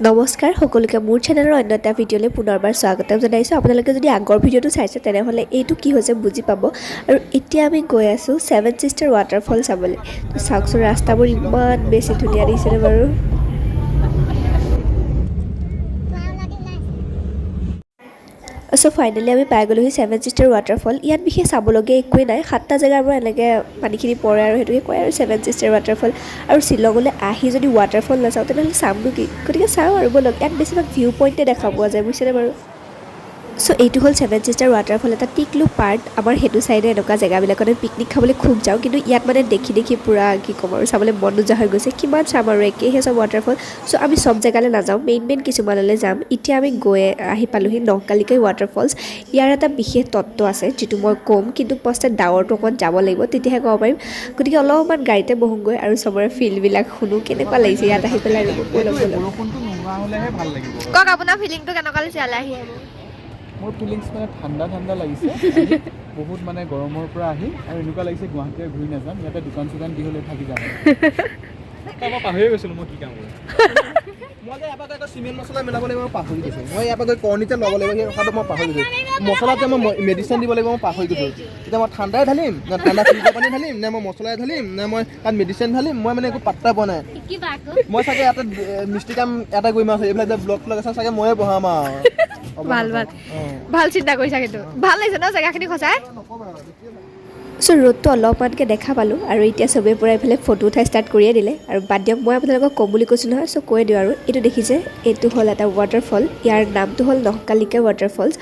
নমস্কাৰ সকলোকে, মোৰ চেনেলৰ অন্য এটা ভিডিঅ'লৈ পুনৰবাৰ স্বাগতম জনাইছোঁ। আপোনালোকে যদি আগৰ ভিডিঅ'টো চাইছে, তেনেহ'লে এইটো কি হৈছে বুজি পাব। আৰু এতিয়া আমি গৈ আছোঁ ছেভেন ছিষ্টাৰ ৱাটাৰফল চাবলৈ। তো চাওকচোন, ৰাস্তাবোৰ ইমান বেছি ধুনীয়া দেখিছেনে বাৰু? চ' ফাইনেলি আমি পাই গ'লোহি ছেভেন ছিষ্টাৰ ৱাটাৰফল। ইয়াত বিশেষ চাবলগীয়া একোৱেই নাই। সাতটা জেগাৰ পৰা এনেকৈ পানীখিনি পৰে আৰু সেইটোকে কয় আৰু ছেভেন ছিষ্টাৰ ৱাটাৰফল। আৰু শ্বিলঙলৈ আহি যদি ৱাটাৰফল নাচাওঁ, তেনেহ'লে চামনো কি? গতিকে চাওঁ আৰু ব'লক। ইয়াত বেছিভাগ ভিউ পইণ্টে দেখা পোৱা যায়, বুজিছেনে বাৰু? চ' এইটো হ'ল ছেভেন ছিষ্টাৰ ৱাটাৰফল, এটা টিকলু পাৰ্ট। আমাৰ সেইটো চাইডে এনেকুৱা জেগাবিলাকতে পিকনিক খাবলৈ খুব যাওঁ। কিন্তু ইয়াত মানে দেখি দেখি পূৰা কি ক'ম আৰু, চাবলৈ মন নোযোৱা হৈ গৈছে। কিমান চাম আৰু, একেহে চব ৱাটাৰফল। চ' আমি চব জেগালৈ নাযাওঁ, মেইন মেইন কিছুমানলৈ যাম। এতিয়া আমি গৈ আহি পালোহি নহকালিকাই ৱাটাৰফলছ। ইয়াৰ এটা বিশেষ তত্ত্ব আছে, যিটো মই ক'ম, কিন্তু ফাৰ্ষ্টে ডাৱৰটো অকণমান যাব লাগিব, তেতিয়াহে ক'ব পাৰিম। গতিকে অলপমান গাড়ীতে বহোঁগৈ আৰু চবৰে ফিলবিলাক শুনো, কেনেকুৱা লাগিছে ইয়াত আহি পেলাই। ৰ'ব, ব'লক ব'লক। বৰষুণটো নোহোৱা হ'লেহে ভাল লাগিব। কওক, আপোনাৰ ফিলিংটো কেনেকুৱা লাগিছে ইয়ালৈ আহি? মোৰ ফিলিংছ মানে ঠাণ্ডা ঠাণ্ডা লাগিছে বহুত, মানে গৰমৰ পৰা আহি আৰু এনেকুৱা লাগিছে গুৱাহাটীৰে ঘূৰি নাযাম, ইয়াতে দোকান চোকান দি হ'লেও থাকি যাম। মই পাহৰিয়ে গৈছিলোঁ মই কি কাম কৰোঁ। মই যে ইয়াৰ পৰা গৈ আকৌ চিমেণ্ট মছলা মিলাব লাগিব, মই পাহৰি গৈছোঁ। মই ইয়াৰ পৰা গৈ কৰ্ণিতে ল'ব লাগিব, সেই কথাটো মই পাহৰি গৈছোঁ। মছলাত যে মই মেডিচিন দিব লাগিব, মই পাহৰি গৈছোঁ। এতিয়া মই ঠাণ্ডাই ঢালিম নে ঠাণ্ডা ফ্ৰিজৰ পানী ঢালিম নে মই মছলাই ঢালিম নে মই তাত মেডিচিন ঢালিম, মই মানে একো পাত্তা পোৱা নাই। মই চাগে ইয়াতে মিস্ত্ৰী কাম এটা কৰিম আৰু এইবিলাক যে ব্লক ব্লক আছে, চাগে ময়ে বহাম আৰু। ভাল ভাল। অঁ। ভাল চিন্তা কৰিছা কিন্তু। ভাল লাগিছে ন জেগাখিনি সঁচাই? চ' ৰ'দটো অলপমানকৈ দেখা পালোঁ আৰু এতিয়া চবেই পূৰা এইফালে ফটো উঠা ষ্টাৰ্ট কৰিয়ে দিলে। আৰু বাদ দিয়ক, মই আপোনালোকক ক'ম বুলি কৈছিলোঁ নহয়, চ' কৈয়ে দিওঁ আৰু। এইটো দেখিছে, এইটো হ'ল এটা ৱাটাৰফল। ইয়াৰ নামটো হ'ল নহকালিকা ৱাটাৰফলছ।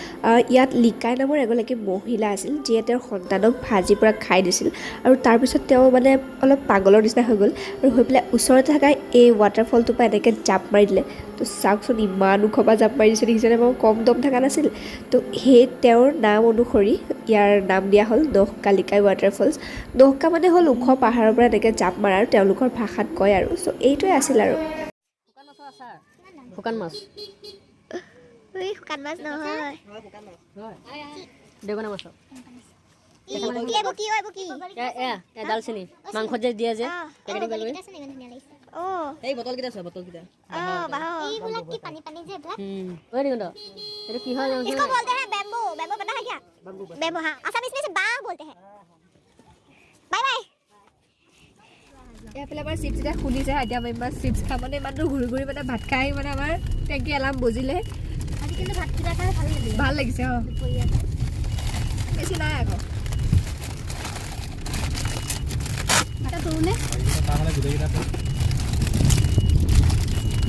ইয়াত লিকাই নামৰ এগৰাকী মহিলা আছিল, যিয়ে তেওঁৰ সন্তানক ভাজি পূৰা খাই দিছিল আৰু তাৰপিছত তেওঁ মানে অলপ পাগলৰ নিচিনা হৈ গ'ল আৰু হৈ পেলাই ওচৰতে থকা এই ৱাটাৰফলটোৰ পৰা এনেকৈ জাপ মাৰি দিলে। তো চাওকচোন, ইমান ওখৰ পৰা জাপ মাৰি দিছে, দেখিছেনে বাৰু? কম দম থকা নাছিল। তো সেই তেওঁৰ নাম অনুসৰি ইয়াৰ নাম দিয়া হ'ল নহকালিকাই ৱাটাৰফলছ। নহকা মানে হ'ল ওখ পাহাৰৰ পৰা এনেকৈ জাপ মাৰা আৰু তেওঁলোকৰ ভাষাত কয় আৰু। চ' এইটোৱে আছিল আৰু। শুকান মাছ। এই শুকান মাছ নহয়। দেগনা মাছৰ। কি এইবোৰ? কি এইবোৰ কি? এয়া এয়া এয়া দালচেনি, মাংসত যে দিয়ে যে পেকেটিং কৰি। অ। এই বটলকেইটা চোৱা, বটলকেইটা। অ, বাহ, এইবিলাক কি? পানী পানী যে এইবিলাক। ঐ দিগন্ত, এইটো কি হয় জানো? इसको बोलते हैं बैम्बू। बैम्बू पता है क्या? बैम्बू, हाँ। आसामीज में इसे बाह बोलते हैं। Bye bye. এইফালে আমাৰ চিপছ এতিয়া খুলিছে। এতিয়া আমি ইমান চিপছ খাম, মানে ইমান দূৰ ঘূৰি ঘূৰি মানে ভাত খাই আহি মানে আমাৰ টেংকি এলাৰ্ম বজিলে। আজি কিন্তু ভাতকেইটা খাই ভাল লাগিলে। ভাল লাগিছে। অঁ, বেছি নাই আকৌ। এটা তৰুণে তাৰমানে গোটেইকেইটা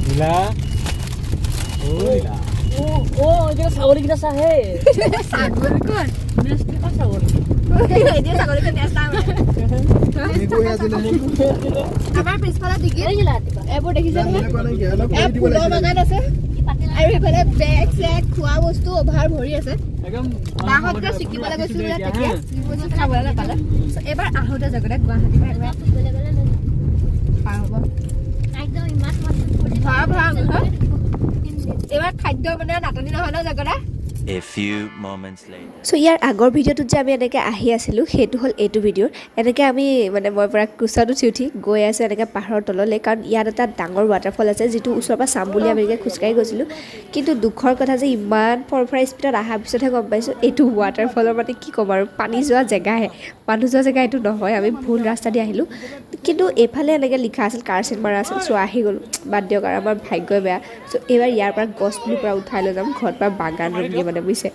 নীলা, অ' নীলা। অ' অ' এইকেইটা ছাগলীকেইটা চা হে। ছাগলী ক'ত? নেজ থকা ছাগলী। এতিয়া ছাগলীটো নেচা। মেকুৰী আছিলে। আমাৰ পিছফালে ডিগি দেখিলা ৰাতিপুৱা? এইবোৰ দেখিছে নহয়? কোৱা নাই কি? অলপ এয়া কৰি দিব ফুলৰ লাগিছিলে। বাগান আছে আৰু সেইফালে বেগ চেগ, খোৱা বস্তু অভাৰ ভৰি আছে। একদম। মাহঁত যে ছিকিমলৈ গৈছিল বোলে, তেতিয়া বস্তু খাবলৈ নাপালে। So, এইবাৰ আহোঁতে জগতে গুৱাহাটীৰ পৰা একেবাৰে পাৰ হ'ব। একদম ইমান মন ভৰা ভৰা নহয়। এইবাৰ খাদ্য মানে নাটনি নহয় ন জগদা? A few moments later. চ' ইয়াৰ আগৰ ভিডিঅ'টোত যে আমি এনেকৈ আহি আছিলোঁ, সেইটো হ'ল এইটো ভিডিঅ'ৰ। এনেকৈ আমি মানে মই পূৰা কোচত উঠি উঠি গৈ আছোঁ এনেকৈ পাহাৰৰ তললৈ, কাৰণ ইয়াত এটা ডাঙৰ ৱাটাৰফল আছে, যিটো ওচৰৰ পৰা চাম বুলি আমি এনেকৈ খোজকাঢ়ি গৈছিলোঁ। কিন্তু দুখৰ কথা যে ইমান ফৰফৰাই স্পীডত অহাৰ পিছতহে গম পাইছোঁ, এইটো ৱাটাৰফলৰ মানে কি ক'ম আৰু, পানী যোৱা জেগাহে, মানুহ যোৱা জেগা এইটো নহয়। আমি ভুল ৰাস্তা দি আহিলোঁ। কিন্তু এইফালে এনেকৈ লিখা আছিল, কাৰ চিন মাৰা আছিল। চ' আহি গ'লোঁ। বাদ দিয়ক আৰু, আমাৰ ভাগ্যই বেয়া। চ' এইবাৰ ইয়াৰ পৰা গছ পুলি পূৰা উঠাই লৈ যাম, ঘৰত পৰা বাগান ৰুমগৈ মানে, বুজিছে?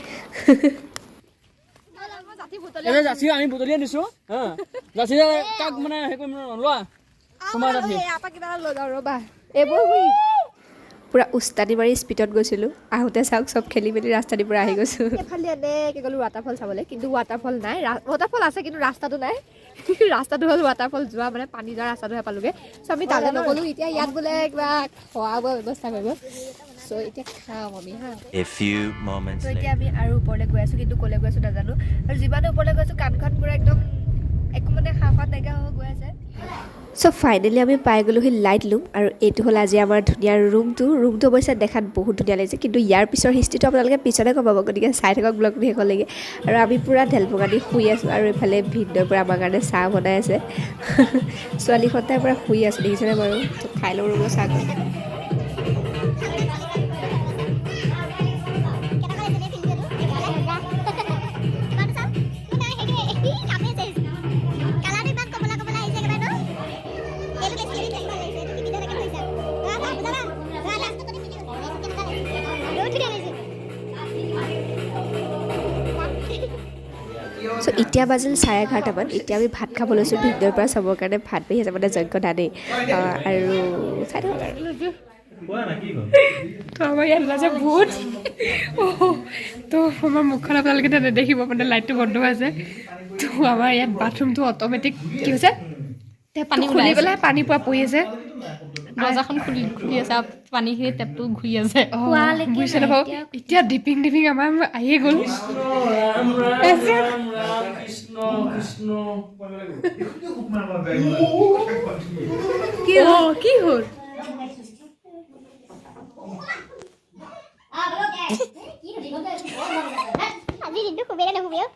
এই জাচি আমি বুটলি আনিছোঁ, হা। জাচি কাক মানে হেৰি কৰিম লোৱা তোমাৰ জাচি। ইয়াৰ পৰা কিবা এটা লৈ যাওঁ ৰ'বা, এইবোৰ পূৰা উস্তাদি মাৰি স্পীডত গৈছিলোঁ। আহোঁতে চাওক, চব খেলি মেলি ৰাস্তা দি পূৰা আহি গৈছোঁ। এইফালে এনেকৈ গ'লোঁ ৱাটাৰফল চাবলৈ, কিন্তু ৱাটাৰফল নাই। ৱাটাৰফল আছে, কিন্তু ৰাস্তাটো নাই। ৰাস্তাটো হ'ল ৱাটাৰফল যোৱা মানে পানী যোৱা ৰাস্তাটোহে পালোগৈ। চ' আমি তালৈ নগ'লোঁ। এতিয়া ইয়াত বোলে কিবা খোৱা বোৱা ব্যৱস্থা কৰিব। চ' এতিয়া খাম আমি, হা। A few moments ত' এতিয়া later. আমি আৰু ওপৰলৈ গৈ আছোঁ, কিন্তু ক'লৈ গৈ আছোঁ নাজানো। আৰু যিমানে ওপৰলৈ গৈছোঁ, কাণখন পূৰা একদম একো মানে সা সোৱাদ নাইকিয়া হৈ গৈ আছে। চ' ফাইনেলি আমি পাই গ'লোহি লাইট লুম আৰু এইটো হ'ল আজি আমাৰ ধুনীয়া ৰুমটো। ৰুমটো অৱশ্যে দেখাত বহুত ধুনীয়া লাগিছে, কিন্তু ইয়াৰ পিছৰ হিষ্ট্ৰীটো আপোনালোকে পিছতে গম পাব। গতিকে চাই থাকক ব্লগটো শেষলৈকে। আৰু আমি পূৰা ঢেলপঙা দি শুই আছোঁ আৰু এইফালে ভিনদেউৰ পৰা আমাৰ কাৰণে চাহ বনাই আছে। ছোৱালীহঁতে পূৰা শুই আছোঁ, দেখিছেনে বাৰু? খাই লওঁ ৰ'ব চাহকণ। চ' এতিয়া বাজিল 11:30মান। এতিয়া আমি ভাত খাব লৈছোঁ। ভিনদেউৰ পৰা চবৰ কাৰণে ভাত বাঢ়ি আছে, মানে যজ্ঞ দানেই আৰু চাই থাকক আৰু। তো আমাৰ ইয়াত ওলাইছে ভূত। তো আমাৰ মুখখন আপোনালোকে এতিয়া নেদেখিব, মানে লাইটটো বন্ধ হৈ আছে। তো আমাৰ ইয়াত বাথৰুমটো অট'মেটিক কি হৈছে, পানী খুলি পেলাই পানী পোৱা পৰি আছে। দৰ্জাখন খুলি খুলি আছে আৰু পানীখিনি টেপটো ঘূৰি আছে। বুজিছে নে বাৰু? এতিয়া ডিপিং ডিপিং আমাৰ আহিয়ে গ'ল। ৰাম ৰাম কৃষ্ণ কৃষ্ণ। কি হ'ল? আজি দিনটো খুবেই নুশুবিও।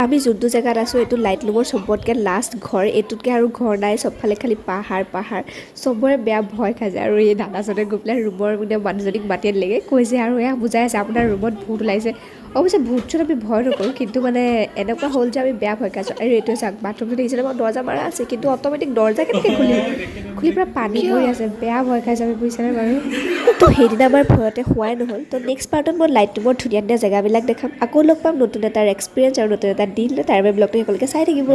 আমি যোনটো জেগাত আছোঁ, এইটো লাইটলুমৰ চবতকৈ লাষ্ট ঘৰ। এইটোতকৈ আৰু ঘৰ নাই। চবফালে খালি পাহাৰ পাহাৰ। চবৰে বেয়া ভয় খাই যায়। আৰু এই দাদাজনে গৈ পেলাই ৰুমৰ মানে মানুহজনীক মাতি আনিলেগৈ। কৈছে আৰু এয়া বুজাই আছে, আপোনাৰ ৰুমত ভূত ওলাইছে। অৱশ্যে ভূত চুত আমি ভয় নকৰোঁ, কিন্তু মানে এনেকুৱা হ'ল যে আমি বেয়া ভয় খাইছোঁ। আৰু এইটোৱে চাওক, বাথৰুমটো দেখিছিলে? মই দৰ্জা মাৰা আছে, কিন্তু অট'মেটিক দৰ্জা কেনেকৈ খুলিল? খুলি পূৰা পানী পৰি আছে। বেয়া ভয় খাইছোঁ আমি, বুজিছেনে বাৰু? তো সেইদিনা আমাৰ ভয়তে শোৱাই নহ'ল। তো নেক্সট পাৰ্টত মই লাইটলুমৰ ধুনীয়া ধুনীয়া জেগাবিলাক দেখাম। আকৌ লগ পাম নতুন এটাৰ এক্সপিৰিয়েঞ্চ আৰু নতুন এটা দিন। তাৰ বাবে ব্লগটো সকলোকে চাই থাকিব।